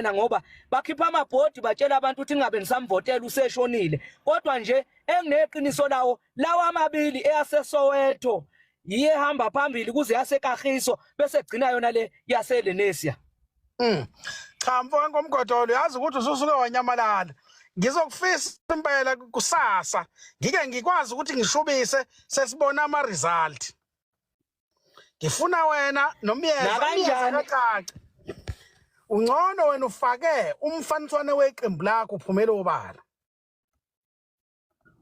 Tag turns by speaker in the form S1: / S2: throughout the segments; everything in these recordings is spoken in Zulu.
S1: laphana ngoba bakhipha amabhodi batshela abantu ukuthi ningabe nisamvotela useshonile. Kodwa nje engineqiniso lawo lawa amabili eyaseSoweto yiye hamba phambili kuze yaseKagiso bese gcina yona le yaseLenesia.
S2: Cha mfo kaNkomgodolo, yazi ukuthi ususuke wanyamalala. Ngizokufisa impela kusasa ngike ngikwazi ukuthi ngishubise sesibona ama result. Ngifuna wena noMyeza.
S1: Nakanjani?
S2: Kacace. Ungcono wena ufake umfaniswane weqembu lakho uphumele obala.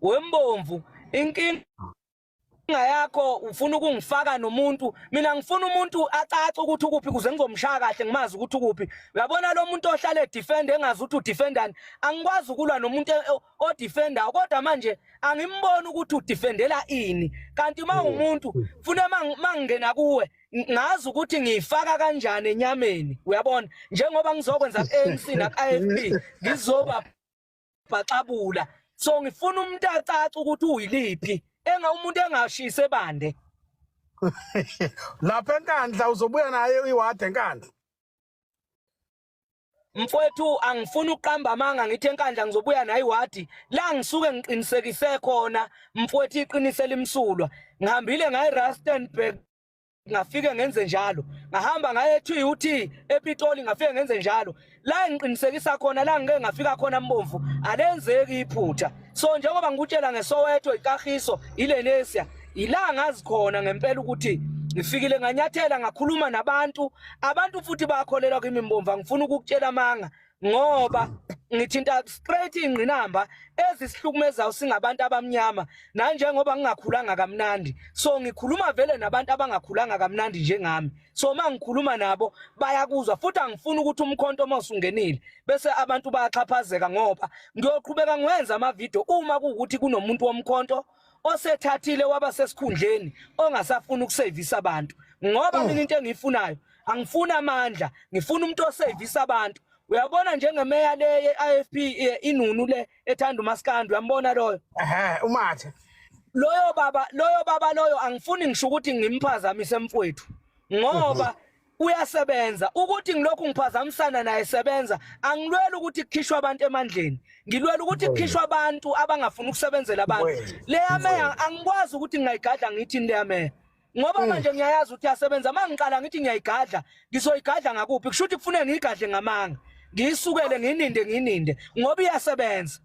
S1: Wembomvu, inkinga yakho ufuna ukungifaka nomuntu. Mina ngifuna umuntu acace ukuthi ukuphi kuze ngizomshaya kahle, ngimazi ukuthi ukuphi. Uyabona lo muntu ohlala edefend engazi ukuthi udefendani, angikwazi ukulwa nomuntu odefendayo, kodwa manje angimboni ukuthi udefendela ini. Kanti uma umuntu funa mangingena kuwe ngazi ukuthi ngiyifaka kanjani enyameni, uyabona, njengoba ngizokwenza ku-ANC naku-IFP ngizoba bhaxabula. So ngifuna umuntu acace ukuthi uyiliphi, enga umuntu engashisi ebande.
S2: Lapha eNkandla uzobuya naye iwadi eNkandla.
S1: Mfowethu, angifuni ukuqamba amanga ngithi eNkandla ngizobuya naye iwadi. La ngisuke ngiqinisekise khona mfowethu, iqiniso elimsulwa. Ngihambile ngaye Rustenburg, ngafike ngenze njalo. Ngahamba ngaye eTUT ePitoli, ngafike ngenze njalo. La ngiqinisekisa khona, la ngike ngafika khona mbomvu, alenzeki iphutha. So njengoba ngikutshela ngeSoweto, iKagiso, iLenesia, ila ngazi khona ngempela ukuthi ngifikile nganyathela ngakhuluma nabantu. Abantu futhi bakholelwa kimi mbomvu, angifuni ukukutshela amanga ngoba ngithinta straight ingqinamba ezisihlukumezayo singabantu abamnyama, nanjengoba ngingakhulanga kamnandi. So ngikhuluma vele nabantu abangakhulanga kamnandi njengami, so uma ngikhuluma nabo bayakuzwa. Futhi angifuni ukuthi umkhonto uma usungenile bese abantu bayaxhaphazeka, ngoba ngiyoqhubeka ngiwenza amavidiyo uma kuwukuthi kunomuntu womkhonto osethathile waba sesikhundleni ongasafuni ukusevisa abantu, ngoba mina into engiyifunayo, angifuni amandla, ngifuna umuntu osevisa abantu. Uyabona njengemeya le ye-IFP, inunu le ethanda umaskandi, uyambona loyo?
S2: Ehhe, uMathe.
S1: Loyo baba, loyo baba loyo, angifuni ngisho ukuthi ngimphazamise mfowethu, ngoba uyasebenza. Ukuthi ngilokhu ngiphazamisana naye sebenza, angilweli ukuthi kukhishwe abantu emandleni, ngilwela ukuthi kukhishwe abantu abangafuni ukusebenzela abantu. Leya meya angikwazi ukuthi ngingayigadla ngithini leya meya, ngoba manje ngiyayazi ukuthi uyasebenza. Uma ngiqala ngithi ngiyayigadla, ngizoyigadla ngakuphi? Kusho ukuthi kufuneka ngiyigadle ngamanga, ngiyisukele, ngiyininde, ngiyininde, ngoba iyasebenza.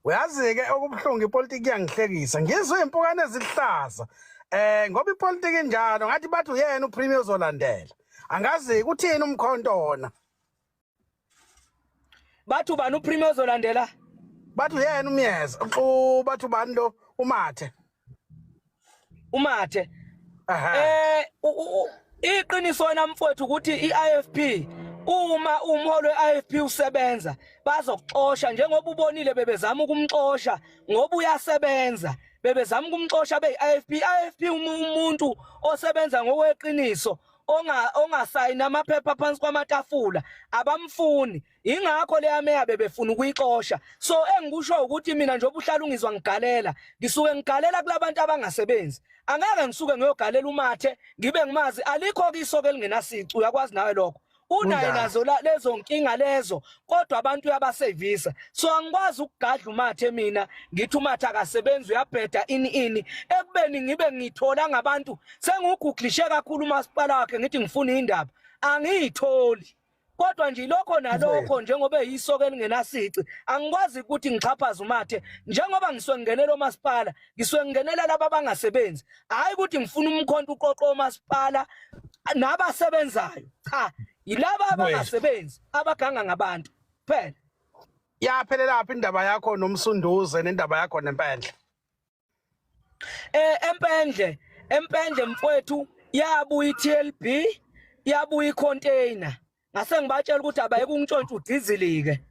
S2: Uyazi-ke okubuhlungu, ipolitiki iyangihlekisa. Ngizwe iy'mpukane ezihlaza. Ngoba ipolitiki injalo, ngathi bathi uyena uPremier ozolandela. Angazi kuthini umkhonto wona.
S1: Bathi ubani uPremier ozolandela?
S2: Bathi uyena uMyeza. Uxu bathi ubani lo uMathe.
S1: UMathe. Iqiniso wena mfowethu ukuthi iIFP, uma umholo weIFP usebenza bazokuxosha, njengoba ubonile bebezama ukumxosha ngoba uyasebenza. Bebezama ukumxosha beyi-IFP. IFP umuntu osebenza ngokweqiniso onga ongasayini amaphepha phansi kwamatafula abamfuni, ingakho leya meya bebefuna ukuyixosha. So engikusho ukuthi mina njengoba uhlala ungizwa ngigalela, ngisuke ngigalela kulabantu abangasebenzi. Angeke ngisuke ngiyogalela uMathe ngibe ngimazi. Alikho kiso ke lingenasici, uyakwazi nawe lokho. Unaye nazo lezo nkinga lezo, kodwa abantu uyabasevisa. So angikwazi ukugadla uMathe mina ngithi uMathe akasebenzi, uyabheda, ini ini, ekubeni ngibe ngithola ngabantu sengiwuguglishe kakhulu umasipala wakhe. Ngithi ngifuna indaba angiyitholi, kodwa nje lokho nalokho njengoba eyisoke elingenasici, angikwazi ukuthi ngixhaphaze uMathe. Njengoba ngisuke ngingenela omasipala, ngisuke ngingenela laba abangasebenzi, hhayi ukuthi ngifuna umkhonto uqoqo omasipala nabasebenzayo. Cha, yilaba abangasebenzi abaganga ngabantu phela.
S2: Yaphelelaphi indaba yakho noMsunduze nendaba yakho neMpendle?
S1: Empendle, empendle mfowethu, yabuya iTLB, yabuya icontainer. Ngase ngibatshela ukuthi abayeke ukungitshontsha udizili ke.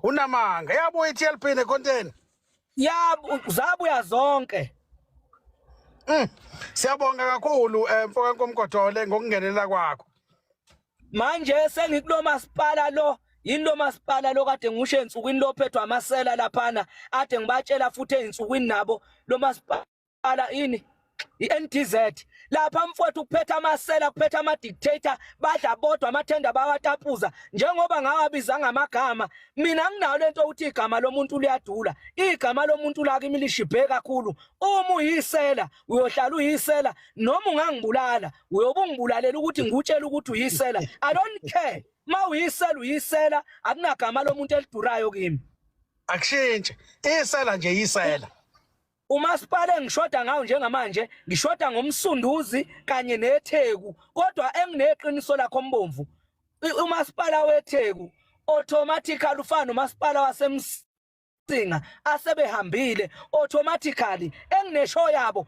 S2: Unamanga, yabuya iTLB necontainer?
S1: Yabu zabuya zonke.
S2: Siyabonga kakhulu mfoka Nkomgodole ngokungenelela kwakho.
S1: Manje sengikulo masipala lo, yini lo masipala lo kade ngisho ensukwini lophethwa amasela laphana, ade ngibatshela futhi einsukwini nabo lo masipala ini. iNDZ lapha mfowethu kuphethe amasela kuphethe ama dictator badla bodwa amathenda bawatapuza njengoba ngawabiza ngamagama mina nginayo lento ukuthi igama lomuntu liyadula igama lomuntu lakimi lishibhe kakhulu uma uyisela uyohlala uyisela noma ungangibulala uyobe ungibulalela ukuthi ngikutshela ukuthi uyisela i don't care ma uyisela uyisela akunagama lomuntu elidurayo kimi
S2: akushintshe isela nje yisela
S1: Umasipala engishoda ngawo njengamanje ngishoda ngomsunduzi kanye neTheku kodwa engineqiniso lakho mbomvu umasipala weTheku automatically ufana nomasipala wasemsinga asebehambile automatically engineshow yabo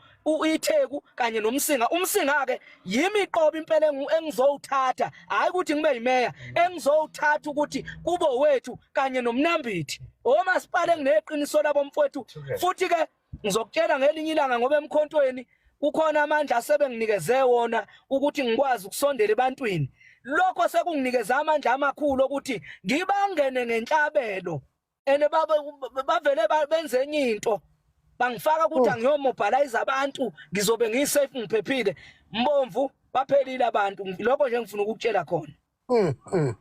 S1: iTheku kanye nomsinga umsinga ke yimi qobo impela engizowuthatha hayi ukuthi ngibe yimeya engizowuthatha ukuthi kubo wethu kanye nomnambithi omasipala engineqiniso labo mfowethu futhi ke ngizokutshela ngelinye ilanga ngoba emkhontweni kukhona amandla asebenginikeze wona ukuthi ngikwazi ukusondela ebantwini lokho sekunginikeza amandla amakhulu ukuthi ngibangene ngenhlabelo ene bavele benze enye into bangifaka ukuthi oh. angiyomobilize abantu ngizobe ngisafe ngiphephile mbomvu baphelile abantu lokho nje ngifuna ukukutshela khona
S2: mm.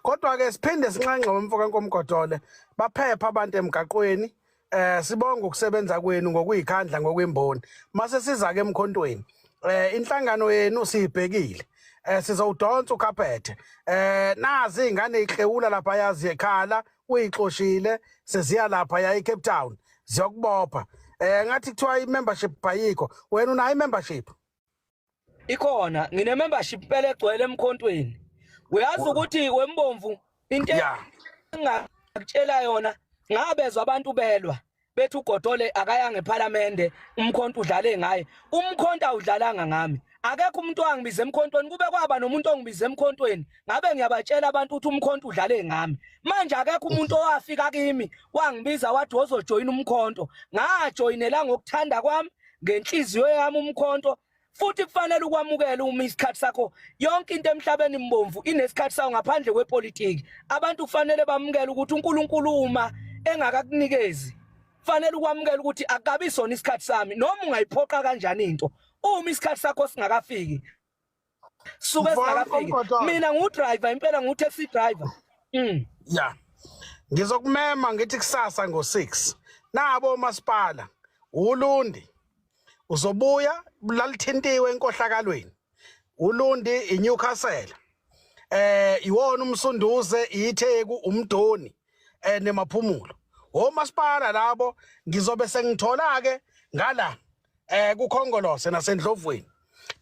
S2: Kodwa ke siphinde sinxenxe umfo kaNkomgodole baphepha abantu emgaqweni eh sibonga ukusebenza kwenu ngokuyikhandla ngokwimboni mase siza ke emkhontweni eh inhlangano yenu siyibhekile eh sizowudonsa ukhaphethe eh nazi ingane iklewula lapha yazi ekhala uyixoshile seziya lapha ya eCape Town ziyokubopha eh ngathi kuthiwa i-membership ayikho wena unayo i-membership
S1: ikhona ngine membership impela egcwele emkhontweni uyazi ukuthi wembomvu into engakutshela yona ngabezwa abantu belwa bethi ugodole akayanga ephalamende umkhonto udlale ngaye umkhonto awudlalanga ngami akekho umuntu wangibiza emkhontweni kube kwaba nomuntu ongibiza emkhontweni ngabe ngiyabatshela abantu ukuthi umkhonto udlale ngami manje akekho umuntu owafika kimi wangibiza wathi wozojoyina umkhonto ngajoyinela ngokuthanda kwami ngenhliziyo yami umkhonto futhi kufanele ukwamukele uma isikhathi sakho yonke into emhlabeni mbomvu inesikhathi sayo ngaphandle kwepolitiki abantu kufanele bamukele ukuthi uNkulunkulu uma engakakunikezi fanele ukwamukela ukuthi akabi sona isikhathi sami noma ungayiphoqa kanjani into uma isikhathi sakho singakafiki suke singakafiki mina ngu driver impela ngu taxi driver
S2: yeah ngizokumema ngithi kusasa ngo6 nabo masipala uLundi uzobuya lalithintiwe enkohlakalweni uLundi iNewcastle eh iwona umsunduze iTheku umdoni eh nemaphumulo omasipala labo ngizobe sengithola ke ngala eh kukhongolose nasendlovweni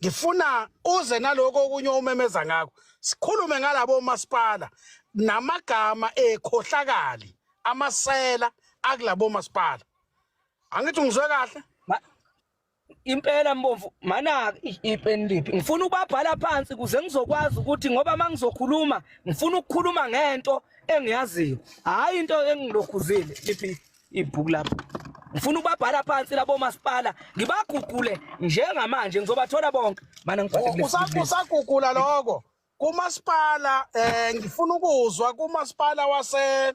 S2: ngifuna uze naloko okunye umemeza ngakho sikhulume ngalabo omasipala namagama ekhohlakali amasela akulabo masipala angithi ungizwe kahle
S1: Impela mbomvu mana ipeni liphi ngifuna ukubabhala phansi kuze ngizokwazi ukuthi ngoba mangizokhuluma ngifuna ukukhuluma ngento engiyaziyo hayi into engilokhuzile liphi ibhuku lapho ngifuna ukubabhala phansi labo masipala ngibagugule njengamanje ngizobathola bonke mana ngibhale
S2: kulesi usagugula lokho kumasipala eh ngifuna ukuzwa kumasipala wase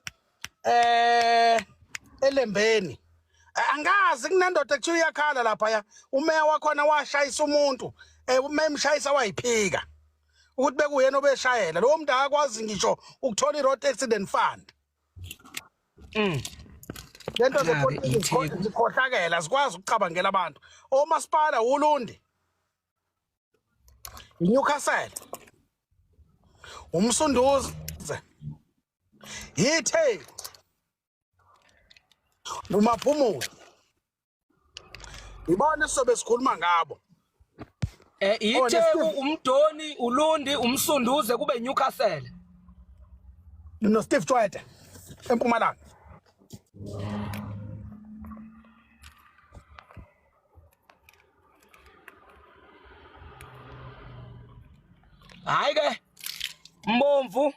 S2: eh elembeni eh, angazi kunendoda ekuthiwa iyakhala lapha ya umeya wakhona washayisa umuntu eh uma emshayisa wayiphika ukuthi bekuyena obeshayela lowo muntu akakwazi ngisho ukuthola i-road accident fund lento zepolitiki zikhohlakela zikwazi ukucabangela abantu omasipala ulundi iNewcastle umsunduze yiTheku umaphumulo ibona sizobe sikhuluma ngabo
S1: Eh iTheku umdoni ulundi umsunduze kube Newcastle
S2: no Steve Tshwete eMpumalanga
S1: Hayi ke Mbomvu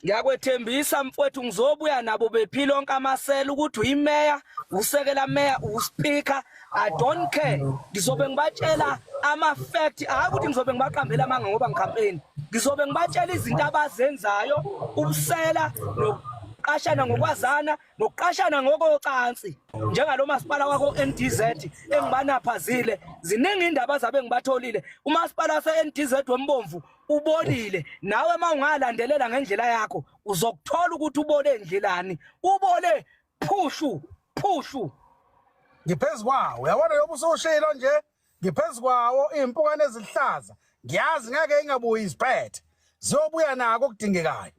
S1: ngiyakwethembisa mfowethu ngizobuya nabo bephila onke amasela ukuthi uyimeya usekela meya uspeaker I don't care ngizobe ngibatshela ama fact hayi ukuthi ngizobe ngibaqambela amanga ngoba ngicampaign ngizobe ngibatshela izinto abazenzayo ubusela no Nokuqashana ngokwazana, nokuqashana ngokocansi, njengalo masipala wako NDZ engibanaphazile. Ziningi indaba zabe ngibatholile. Umasipala wase NDZ wembomvu ubolile. Nawe mawungalandelela ngendlela yakho uzokuthola ukuthi ubole ndlelani. Ubole phushu phushu.
S2: Ngiphezu kwawo, uyabona yoba usushilo nje, ngiphezu kwawo iy'mpukane eziluhlaza, ngiyazi ngeke ingabuyi iziphethe, ziyobuya nako okudingekayo.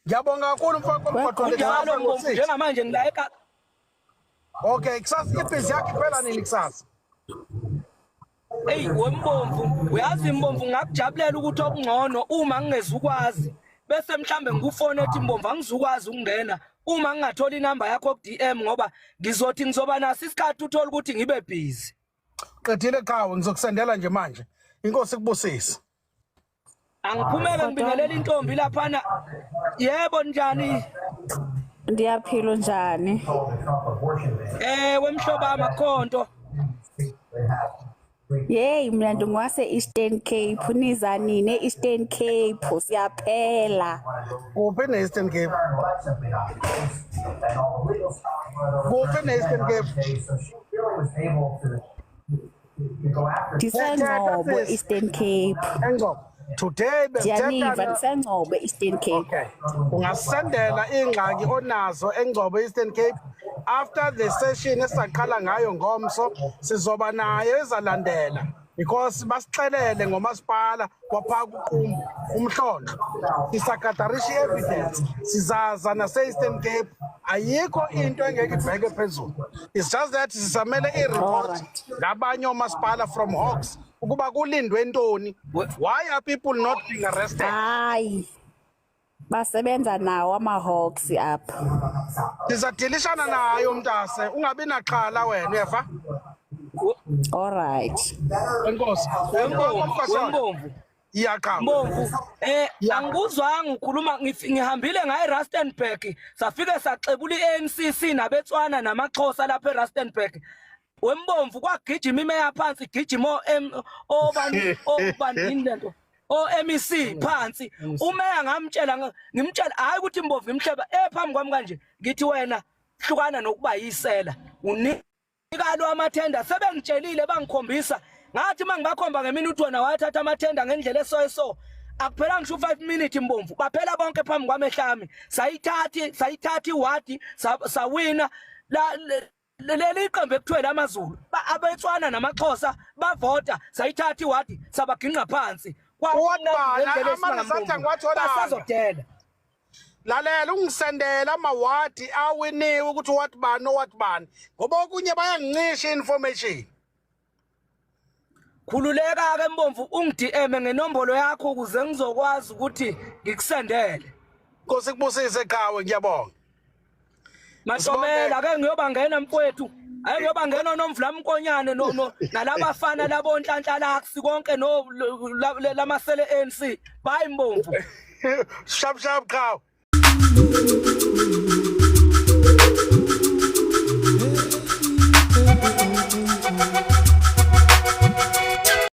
S2: Ngiyabonga kakhulu mfana komgwaqo.
S1: Kunjalo Mbomvu, njengamanje ngila eka.
S2: Okay, kusasa ibhizi yakho iphela nini kusasa?
S1: Eyi wembomvu, uyazi Mbomvu ngakujabulela ukuthi okungcono uma ngingezukwazi bese mhlambe ngikufone ethi Mbomvu angizukwazi ukungena uma ngingathola inamba yakho ku DM ngoba ngizothi ngizoba naso isikhathi uthole ukuthi ngibe busy.
S2: Qedile qhawe, ngizokusendela nje manje. Inkosi ikubusise.
S1: Angiphumeke ngibingelela intombi laphana. Yebo njani?
S3: Ndiyaphila njani?
S1: Ewe mhlobo amakhonto.
S3: Yey mina ndingwase Eastern Cape niza nini e-Eastern Cape siyaphela.
S2: Kuphi ne-Eastern Cape? Kuphi ne-Eastern Cape?
S3: NdiseNgcobo Eastern Cape.
S2: Engcobo. Today
S3: Ndiyaniva ndiseNgcobo Eastern Cape.
S2: Okay. Ungasendela ingxaki onazo eNgcobo Eastern Cape after the session esaqala ngayo ngomso sizoba nayo ezalandela because basixelele ngomasipala waphaka uqumbu umhlonhlo sisagadarisha i-evidence sizaza nase-Eastern Cape ayikho into engeke ibheke phezulu. It's just that sisamele i-report ngabanye omasipala from Hawks ukuba kulindwe ntoni. Why are people not being arrested?
S3: Hayi basebenza nawo ama-Hawks apha.
S2: Sizadilishana nayo mntase, ungabi naxhala wena, uyeva?
S3: All right.
S2: Enkosi.
S1: Wembomvu.
S2: Iyaqhamuka.
S1: Mbomvu, angikuzwanga ukhuluma, ngihambile ngaye Rustenburg, safike saxebula iNCC nabetswana namaXhosa lapha eRustenburg. Wembomvu kwagijima imeya phansi, igijima obani obani lento o MEC phansi. Umeya ngamtshela, ngimtshela hayi ukuthi Mbomvu ngimhleba phambi kwami kanje, ngithi wena hlukana nokuba yisela, unikalo amathenda. Sebengitshelile bangikhombisa, ngathi mangibakhomba ngemini uthi wena wathatha amathenda ngendlela eso eso, akuphela ngisho 5 minutes Mbomvu baphela bonke phambi kwami ehlami. Sayithatha iwadi sawina leli iqembu ekuthiwe lamaZulu, abetswana namaXhosa bavota, sayithatha iwadi sabaginqa phansi. Basazodela.
S2: Lalela ungisendela amawadi awiniwe ukuthi what bani no what bani, ngoba okunye bayangincisha information.
S1: Khululeka ke Mbomvu, ungi-DM ngenombolo yakho ukuze ngizokwazi ukuthi ngikusendele.
S2: Nkosi kubusise qhawe, ngiyabonga.
S1: Matomela ke ngiyoba ngena mfowethu. Ake ngiyoba ngena noMvula Mkonyane no no nalabafana labo Nhlanhla Lax konke no lamasele ANC. Bye Mbomvu.
S2: Sharp sharp qhawe.